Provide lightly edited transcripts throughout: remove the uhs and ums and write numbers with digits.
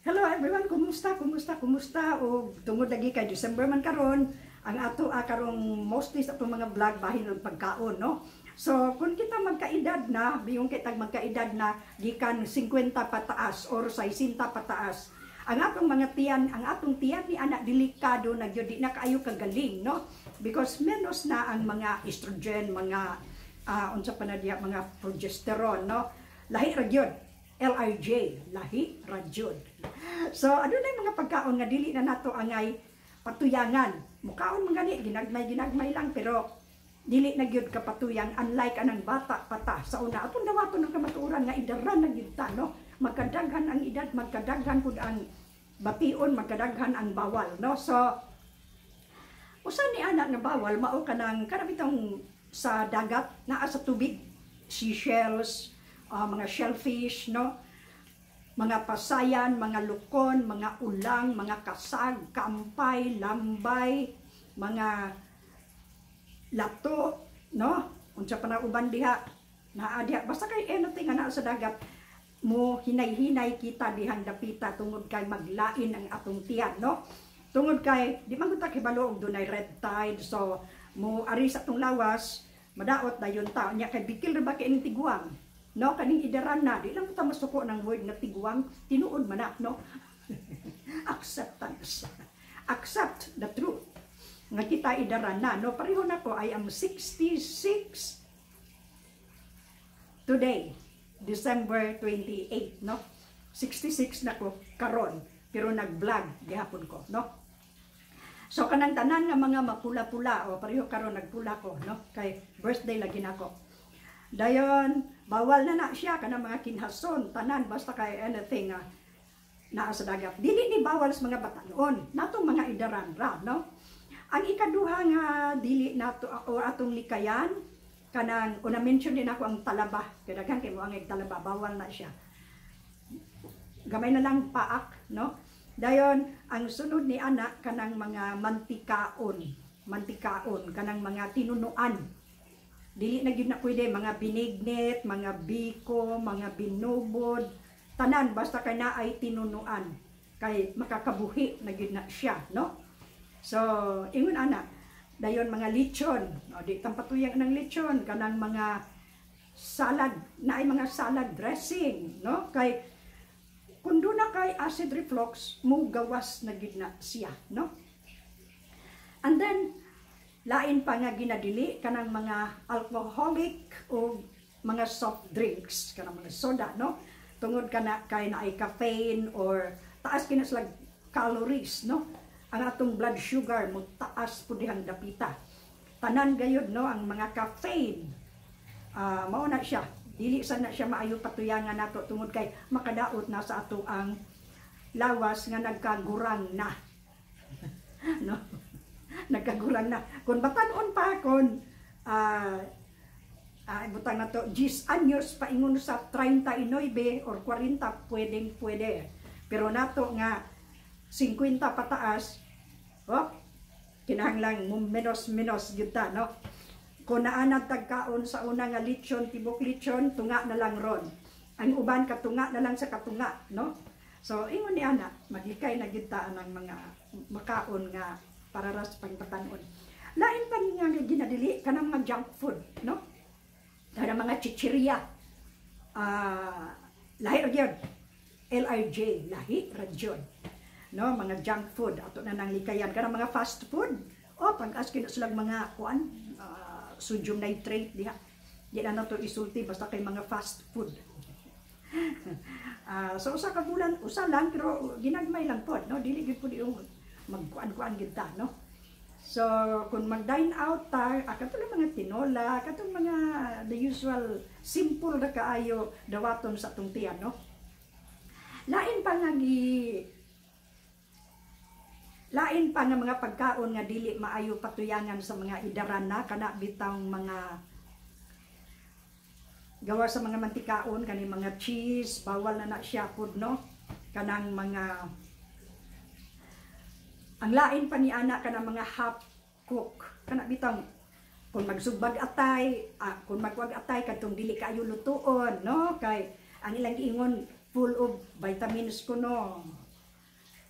Hello everyone, kumusta, kumusta, kumusta? O tungod lagi kay December man karon, ang ato karong mostly sa atong mga vlog bahin og pagkaon, no? So, kung kita magkaedad na, biyong kitag magkaedad na gikan 50 pataas or 60 pataas, ang atong mga tiyan, ang atong tiyan ni anak delikado na gyud, di na kaayo kagaling, no? Because menos na ang mga estrogen, mga unsa pa na diha, mga progesterone, no? Lahi ra gyud. LIJ, lahi ra jud. So, ano na yung mga pagkaon nga dili na nato angay patuyangan? Mukaon man gani, ginagmay-ginagmay lang, pero dili na gyud kapatuyang unlike anang bata pata sa una. Atong dawaton ng kamatuoran nga idaran na gyud ta, no? Magkadaghan ang edad, magkadaghan pud ang bation, magkadaghan ang bawal, no? So, usa ni ana nga bawal mao kanang kana bitong sa dagat, naa sa tubig, seashells, mga shellfish, no? Mga pasayan, mga lukon, mga ulang, mga kasag, kampay, lambay, mga lato, no? Unsa pa na uban diha? Naa diha basta kay anything nga naa sa dagat mo hinay-hinay kita dihang dapita tungod kay maglain ang atong tiyan, no? Tungod kay di man gud ta kibalo og dunay red tide, so mo ari sa atong lawas, madaot dayon ta. Nya kay bikil ra ba kay ining tiguang, no? Kaning idaran na, di lang ta masuko ng word nga tiguang, tinuod man na, no? Acceptance, accept the truth nga kita idaran na, no? Pareho na ko, I am 66 today, December 28, no? 66 na ko karon, pero nag-vlog gihapon ko, no? So kanang tanan nga mga mapula-pula, o pareho karon nagpula ko, no? Kay birthday lagi nako. Dayon bawal na na siya kanang mga kinhason, tanan basta kay anything nga naa sa dagat. Dili ni bawal sa mga batanon, natong mga idaran ra, no? Ang ikaduha nga dili nato o atong likayan kanang una mention din ako ang talaba. Kay daghan kay mo ang talaba, bawal na siya. Gamay na lang paak, no? Dayon ang sunod ni ana kanang mga mantikaon, mantikaon kanang mga tinunuan. Dili na gyud na pwede mga binignit, mga biko, mga binubod, tanan basta kay naay tinunuan kay makakabuhi na gyud na siya, no? So, ingon ana, dayon mga lechon, o di tampatuyang ng lechon, kanang mga salad, naay mga salad dressing, no? Kay kung doon na kay acid reflux, mo gawas na gyud na siya, no? And then lain pa nga ginadili kanang mga alcoholic o mga soft drinks, kanang mga soda, no? Tungod kana kay naay caffeine or taas kina sila calories, no? Ang atong blood sugar mo taas pud dihang dapita. Tanan gayud, no, ang mga caffeine. Mao na siya. Dili sa na siya maayo patuyangan nato tungod kay makadaot na sa ato ang lawas nga nagkagurang na. No? Nagkagurang na. Kung batanon pa kon butang na to 10 anyos paingon sa 39 or 40, pwedeng pwede. Pero nato nga 50 pataas, oh, kinahanglan mo menos menos gyud ta, no? Kung naanad tagkaon sa una nga lechon, tibok lechon, tunga na lang ron. Ang uban katunga na lang sa katunga, no? So ingon ni ana, maglikay na gyud ta ang mga makaon nga para ras pangbatanon. Lain pa nga ginadili kanang mga junk food, no? Kanang mga chichirya. Lahi ra gyud. LIJ, lahi ra gyud. No, mga junk food ato na nang likayan kanang mga fast food. O pag-as kina silang mga kuan, sodium nitrate diha. Di na nato isulti basta kay mga fast food. So usa ka bulan, usa lang pero ginagmay lang pod, no? Dili gyud pud yung magkuan-kuan gyud ta, no? So kung mag-dine out ta, kato lang mga tinola, katong mga the usual simple ra kaayo dawaton sa atong tiyan, no? Lain pa nga mga pagkaon nga dili maayo patuyangan sa mga idaran na kana bitang mga gawa sa mga mantikaon, kani mga cheese, bawal na na siya pud, no? Kanang mga ang lain pa ni ana kanang mga half cook, kana bitang kung magsugbag atay, kung magwag atay kadtong dili kaayo lutuon, no? Kay ang ilang giingon full of vitamins kuno.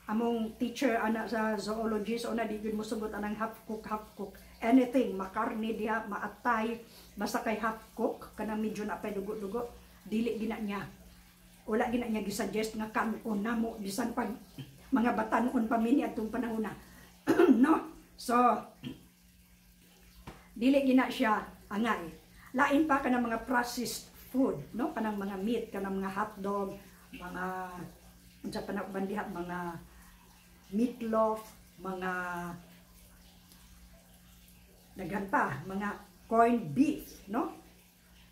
Among teacher ana sa zoology so una, di gyud mo sugot anang half cook, half cook anything, makarne diha, maatay, basta kay half cook, kanang medyo na pay dugo-dugo, dili gina niya, wala gina niya gisuggest nga kanon namo bisan pag mga batanon pa mi atong panahon na, no? So dili gina siya angay. Lain pa kanang mga processed food, no? Kanang mga meat, kanang mga hotdog, mga unsa pa na uban diha, mga meatloaf, mga daghan pa, mga corned beef, no?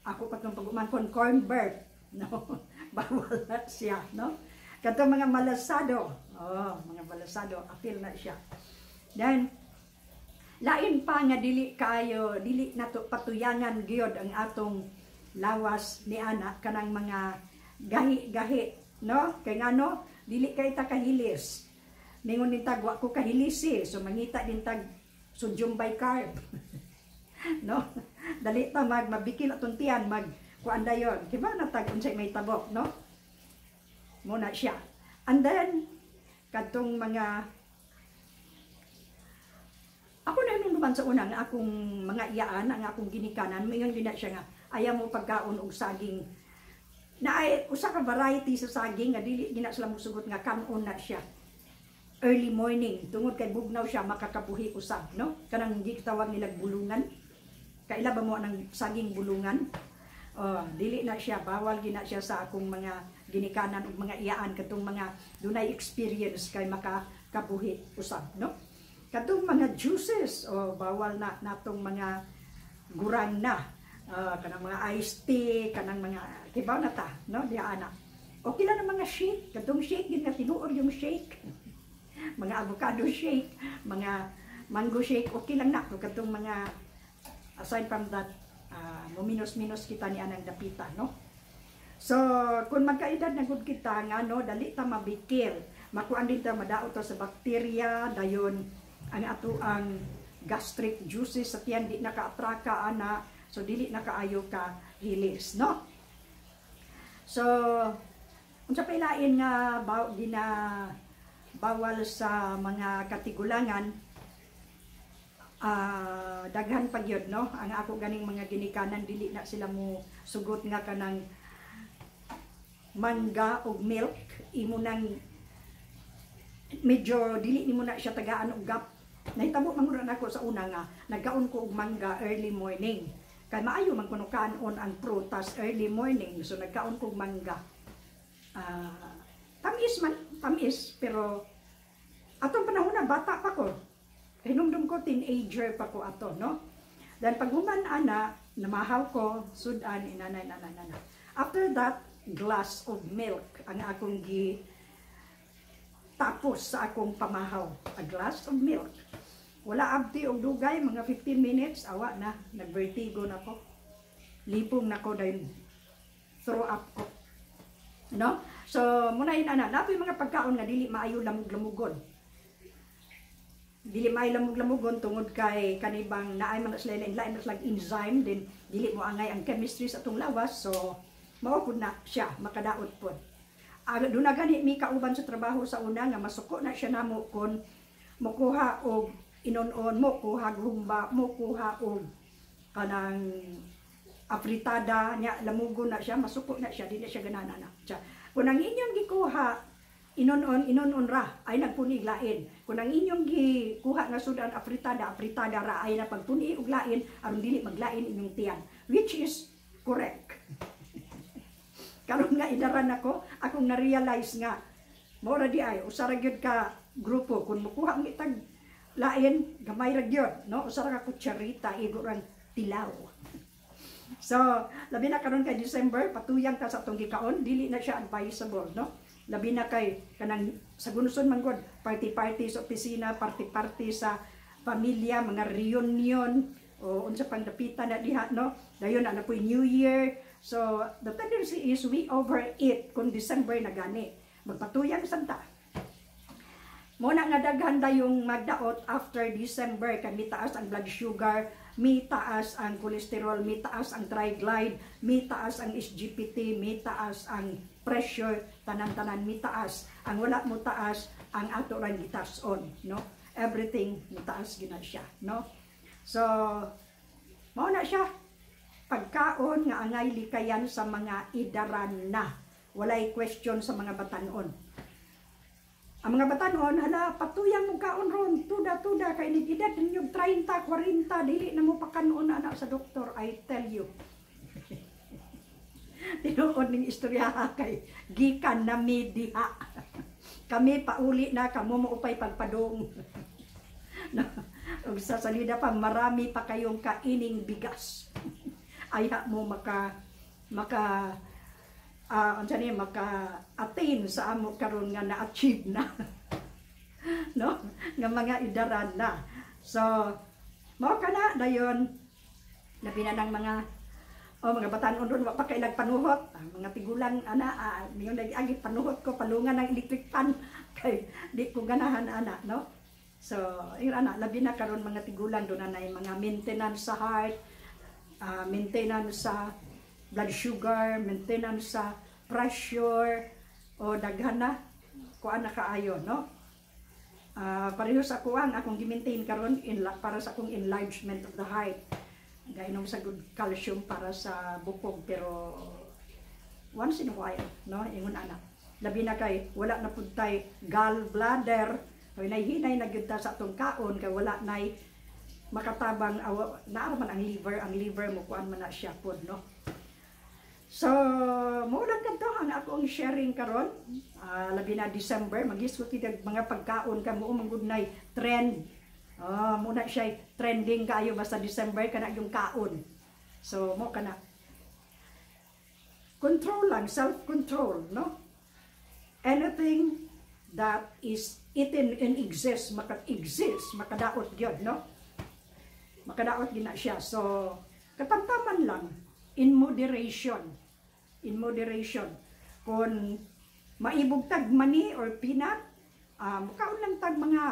Ako pa itong pag-uman kon corned beef, no? Bawal na siya, no? Katong mga malasado, oh, mga malasado, apil na siya. Then, lain pa nga dili kaayo, dili nato patuyangan gyud ang atong lawas ni ana, kanang mga gahi-gahi, no? Kay ngano, dili kay ta kahilis. Ningon din tag wa ko kahilisi, so mangita din tag sodium bicarb, no? Dali ta mag mabikil atong tiyan, mag kuan dayon. Di ba natag unsay may tabok, no? Muna siya. And then kadtong mga ako na nung sa una nga akong mga iyaan, ang akong ginikanan, moingon gina siya nga ayaw mo pagkaon og saging na ay usa ka variety sa saging nga dili gina sila mosugot nga kanon na siya early morning tungod kay bugnaw siya, makakabuhi usab, no? Kanang gitawag nila bulungan. Kaila ba mo ang saging bulungan? Oh, dili na siya, bawal gina siya sa akong mga ginikanan ug mga iyaan, katong mga dunay experience kay makakabuhi usab, no? Katong mga juices, oh, bawal na natong mga gurang na kanang mga iced tea, kanang mga kibaw na ta, no? Diya ana, okay lang ang mga shake, katong shake gid nga tinuod yung shake, mga avocado shake, mga mango shake, okay lang na. Katong mga aside from that, muminos-minos kita ni anang dapita, no? So, kung magkaedad na gud kita nga no, dali ta mabikil. Makuan din ta, madaot ta sa bakterya, dayon ang ato ang gastric juices sa tiyan di nakaatraka ana, so dili na kaayo ka hilis, no? So, unsa pa ilain nga gina bawal sa mga katigulangan? Daghan pa gyud, no? Ang ako ganing mga ginikanan, dili na sila mo sugot nga kanang mangga og milk, imo nang medyo dili nimo na siya tagaan og gap. Nahitabo man gud nako sa una nga nagkaon ko og mangga early morning kay maayo man kuno kanon ang prutas early morning, so nagkaon ko og mangga. Tamis man, tamis, pero atong panahon na bata pa ko, hinumdum ko teenager pa ko ato, no? Then pag human ana, namahaw ko, sudan, inana, inana, inana. After that, glass of milk ang akong gi tapos sa akong pamahaw, a glass of milk. Wala abti og dugay, mga 15 minutes, awa na, nagvertigo na ko, lipong na ko, dahil throw up ko, no? So muna yun ana. Napoy mga pagkaon nga dili maayo lamog-lamugon, dili maayo lamog-lamugon tungod kay kanibang naay man sila lain lain sila enzyme din, dili mo angay ang chemistry sa atong lawas, so mao pud na siya makadaot pod. Doon na gani mi kauban sa trabaho sa una nga masuko na siya namo kon mokuha og inon-on, mo kuha humba, mo kuha og kanang afritada nya, lamugon na siya, masuko na siya, di na siya ganana na siya. Kung ang inyong gikuha inon-on, inon-on ra, ay nagpuni lain. Kung ang inyong gikuha nga sudan afritada, afritada ra, ay na pagpuni og lain aron dili maglain inyong tiyan, which is correct. Karon nga idaran ako, akong na-realize nga mao ra di ay usa ra gyud ka grupo. Kung mukuha ang itag lain, gamay ra gyud, no? Usa ra ka kutsarita, igo rang tilaw. So labi na karon kay December, patuyang ta sa atong gikaon, dili na siya advisable, no? Labi na kay kanang sa gunuson man gud, party-party sa opisina, party-party sa pamilya, mga reunion o unsa pang dapitan na diha, no? Dayon na po'y New Year. So the tendency is we overeat kung December na gani, magpatuyang santa. Mo na nga daghan dayong magdaot after December kay mitaas ang blood sugar, mitaas ang cholesterol, mitaas ang triglyceride, mitaas ang SGPT, mitaas ang pressure, tanan-tanan mitaas. Ang wala mo taas ang ato rang gitas-on, no? Everything mo taas gina siya, no? So mao na siya, pagkaon nga angay likayan sa mga idaran na. Walay question sa mga batanon. Ang mga batanon, hala, patuyang mo kaon ron, tuda tuda kay nig edad ninyo 30, 40, dili na mo pakanon na sa doktor, I tell you. Tinuod ning istorya kay gikan na mi diha. Kami pauli na, kamo mo upay pagpadong. No, ug sa salida pa, marami pa kayong kaining bigas. Ayha mo maka maka unsa ni, maka attain sa amo karon nga na-achieve na, no, nga mga idaran na. So mao kana dayon, labi na ng mga, oh, mga batanon ron, wa pa kay nagpanuhot. Ang mga tigulang ana, mingon lagi agi panuhot ko, palungan ng electric fan kay di ko ganahan ana, no? So ingon ana, labi na karon mga tigulang, doon na mga maintenance sa heart, maintenance sa blood sugar, maintenance sa pressure, o daghan na kuan na kaayo, no? Pareho sa kuang akong gi-maintain karon in, para sa akong enlargement of the heart. Gainom sa good calcium para sa bukog, pero once in a while, no? Ingon ana. Labi na kay wala na pud tay gallbladder, kay nahihinay na gyud ta sa atong kaon kay wala nay makatabang awa, naa man ang liver mo kuan man na siya pod, no? So, mo lang kadto ang akong sharing karon. Labi na December, magisgot kita mga pagkaon ka mo man gud nay trend. Muna siya trending kaayo basta December kana yung kaon. So, mo kana. Control lang, self-control, no? Anything that is eaten and exists, maka-exist, makadaot gyud, no? Makadaot gina siya. So, katamtaman lang, in moderation. In moderation. Kung maibog tag mani or peanut, mukaon lang tag mga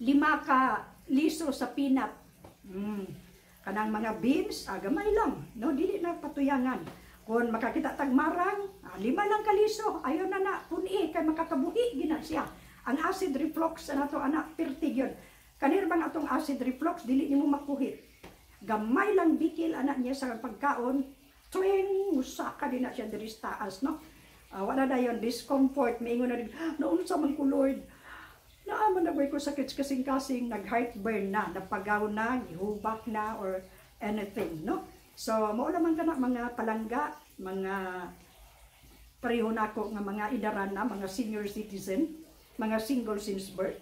5 ka liso sa peanut. Kanang mga beans, gamay lang, no? Dili na patuyangan. Kung makakita tag marang, 5 lang ka liso, ayaw na na puni kay makakabuhi gina siya. Ang acid reflux na to ana, pirti gyud. Kanir bang atong acid reflux, dili nimo makuhit. Gamay lang bikil ana niya sa pagkaon, tuwing musaka din na siya diri sa taas, no? Wala na yon discomfort, maingon na din, "Naunsa man ko, Lord? Naaman na ko sakit sa kasing-kasing," nag-heartburn na, napagaw na, gihubak na, or anything, no? So, mao naman kana, mga palangga, mga pareho nako nga mga idaran na, mga senior citizen, mga single since birth.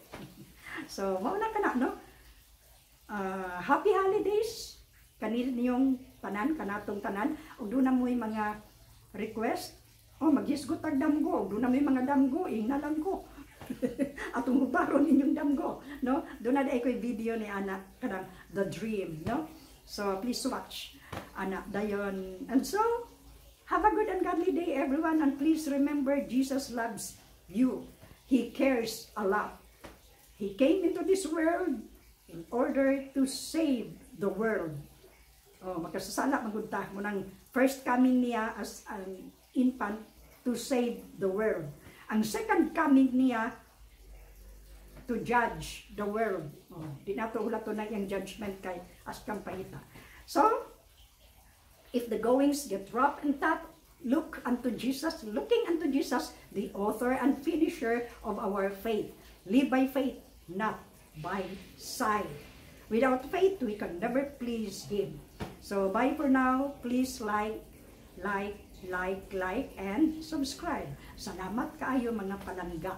So, mao na kana, no? Happy holidays kanil niyong tanan, kanatong tanan. Ug doon na mo'y mga request, oh, maghisgot tag damgo, ug doon na mo'y mga damgo, ingna lang ko. Atong hubaron inyong damgo, no? Doon na ko'y video ni ana kanang The Dream, no? So please watch ana dayon. And so have a good and godly day, everyone, and please remember, Jesus loves you. He cares a lot. He came into this world in order to save the world. Oh, makasasala man gud ta mo nang first coming niya as an infant to save the world. Ang second coming niya, to judge the world. Oh, di nato hulaton na iyang judgment kay as kang pahita. So, if the goings get rough and tough, look unto Jesus, looking unto Jesus, the author and finisher of our faith. Live by faith, not by sight. Without faith, we can never please Him. So, bye for now. Please like, like, like, like, and subscribe. Salamat kaayo, mga palangga.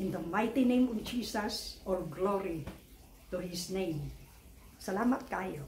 In the mighty name of Jesus, all glory to His name. Salamat kaayo.